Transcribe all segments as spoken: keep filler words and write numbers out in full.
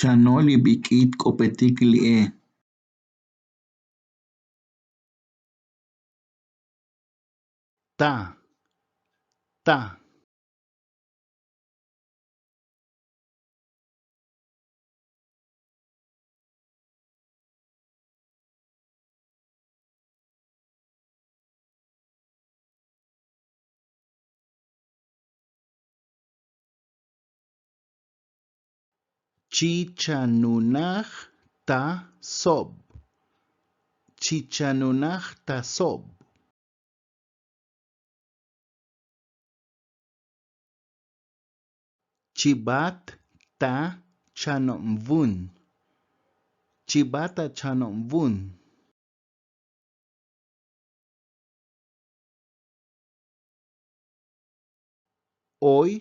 Chano' li bik'it k'opetik li'e. Ta. Ta. Chichanunaj ta sob. Chichanunaj ta sob. Chibat ta chanob vun. Chibat ta chanob vun. Oy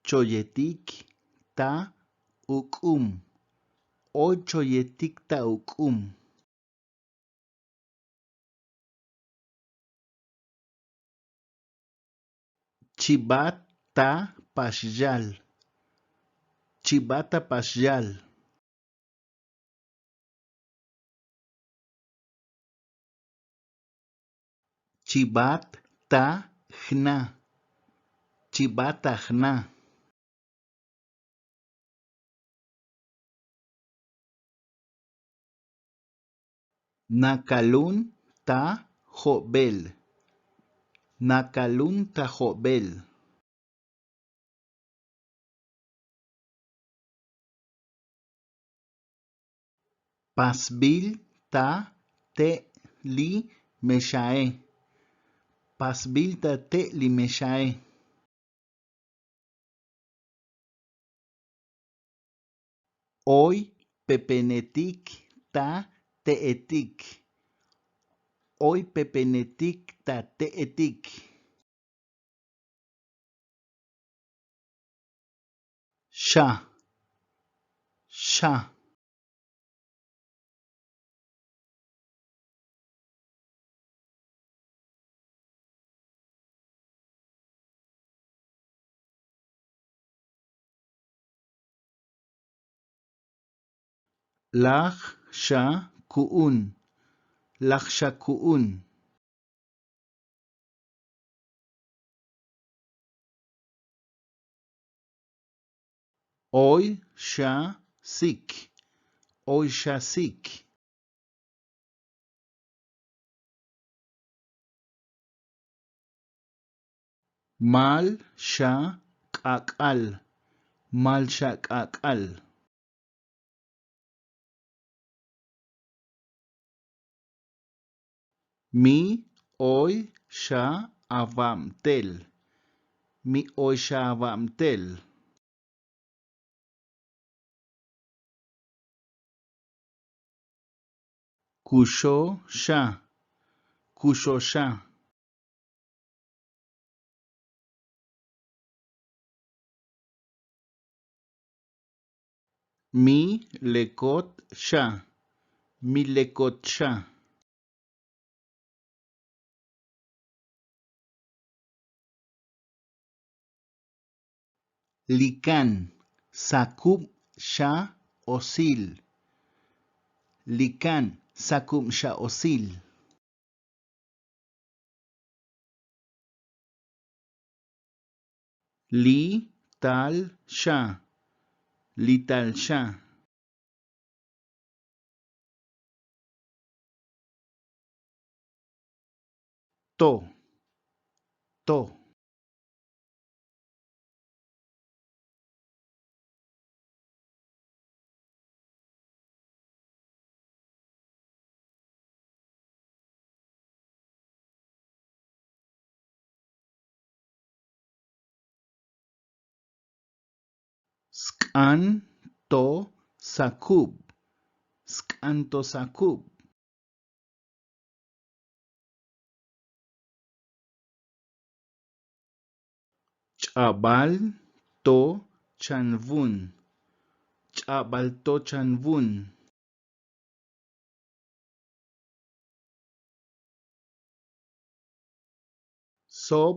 choyetik ta uk'um. Oy choyetik ta uk'um. Chibat ta paxyal. Chibat ta paxyal. Chibat ta jna. Chibat ta jna. Nakalun ta jobel. Nakalun ta jobel. Pasbil ta te' li mexae. Pasbil ta te' li mexae. Oy pepenetik ta te'etik. Oy pepenetik ta te'etik. Xa. Xa. Laj xa ku'un. Laj xa ku'un. Oy xa sik. Oy xa sik. Mal xa k'ak'al. Mal xa k'ak'al. Mi oy xa avabtel. Mi oy xa avabtel. Kuxo xa. Kuxo xa. Mi lekot xa. Mi lekot xa. Likan sakub xa osil. Likan sakub xa osil. Li tal xa. Li tal xa. To. To. Sk'an to sakub. Sk'an to sakub. Ch'abal to chanvun. Ch'abal to chanvun. Sob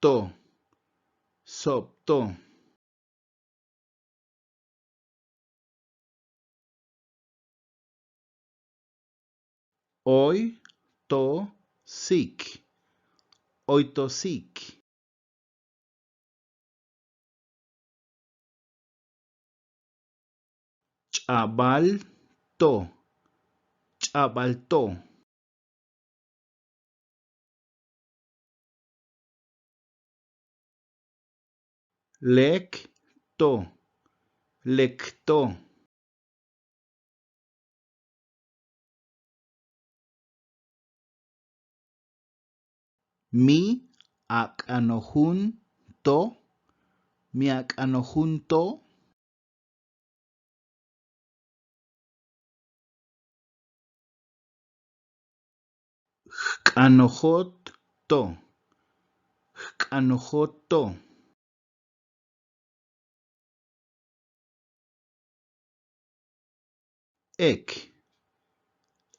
to. Sob to. Oy to sik. Oy to sik. Ch'abal to. Ch'abal to. Lek to. Lek to. Mi ak'anojun to. Mi ak'anojun to. Jk'anojot to. Jk'anojot to. Ek.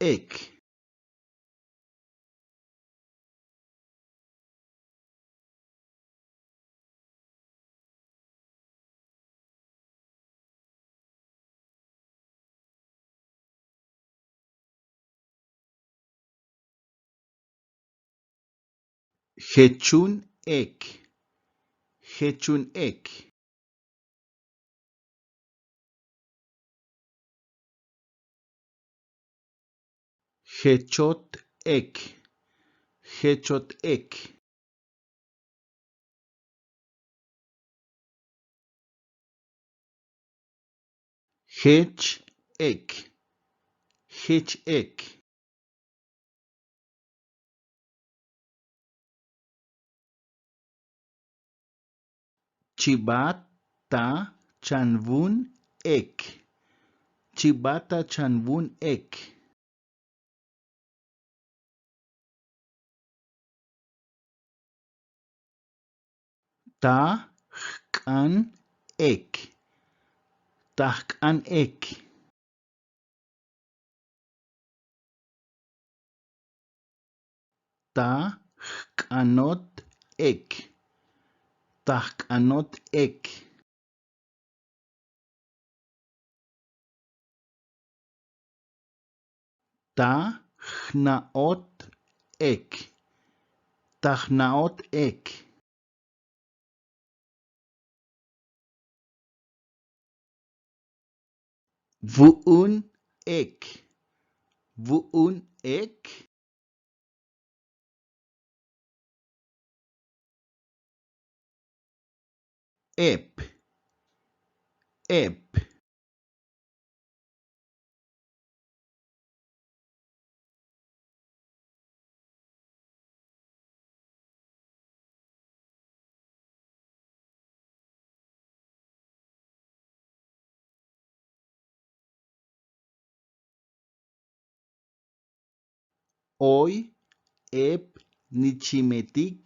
Ek. Jechun ek. Jechun ek. Jechot ek. Jechot ek. Jech ek. Jech ek. Chibat ta chanvun ek. Chibat ta chanvun ek. Ta jk'an ek. Ta jk'an ek. Ta jk'anot ek. Ta jk'anot ek. Ta jna'ot ek. Ta jna'ot ek. Vu'un ek. Vu'un ek. Ep. Ep. Oy ep nichimetik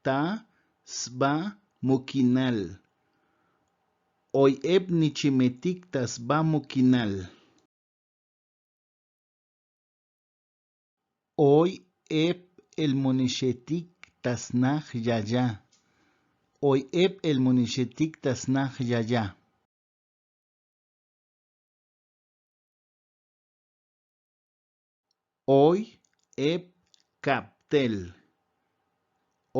ta sba mukinal. Oy ep nichimetik ta sba mukinal. Oy ep elmonixetik ta snaj yaya. Oy ep elmonixetik ta snaj yaya. Oy ep kabtel.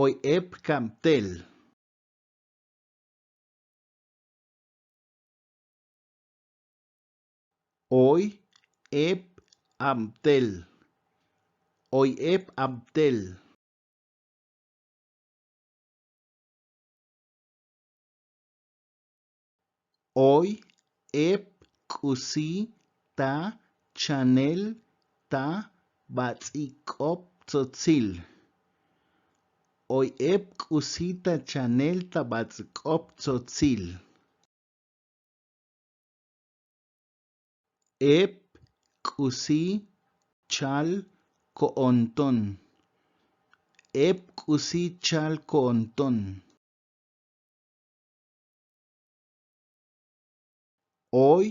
Oy ep kabtel. Oy ep abtel. Oy ep abtel. Oy ep k'usi ta chanel ta bats'ik'op tzotzil. Oy ep k'usi ta chanel ta bats'ik'op tzotzil. Ep k'usi chal ko'onton. Ep k'usi chal ko'onton. Oy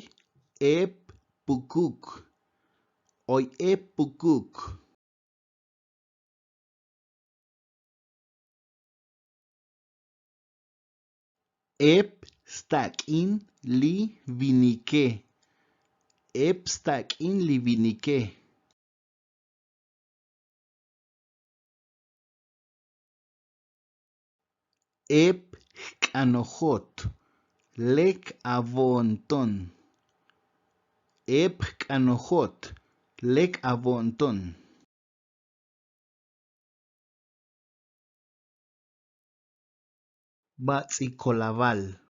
ep pukuk. Oy ep pukuk. Ep stak'in li vinike. Ep stak'in li vinike. Ep jk'anojot lek avo'onton. Ep jk'anojot lek avo'onton. Bats'ikolaval.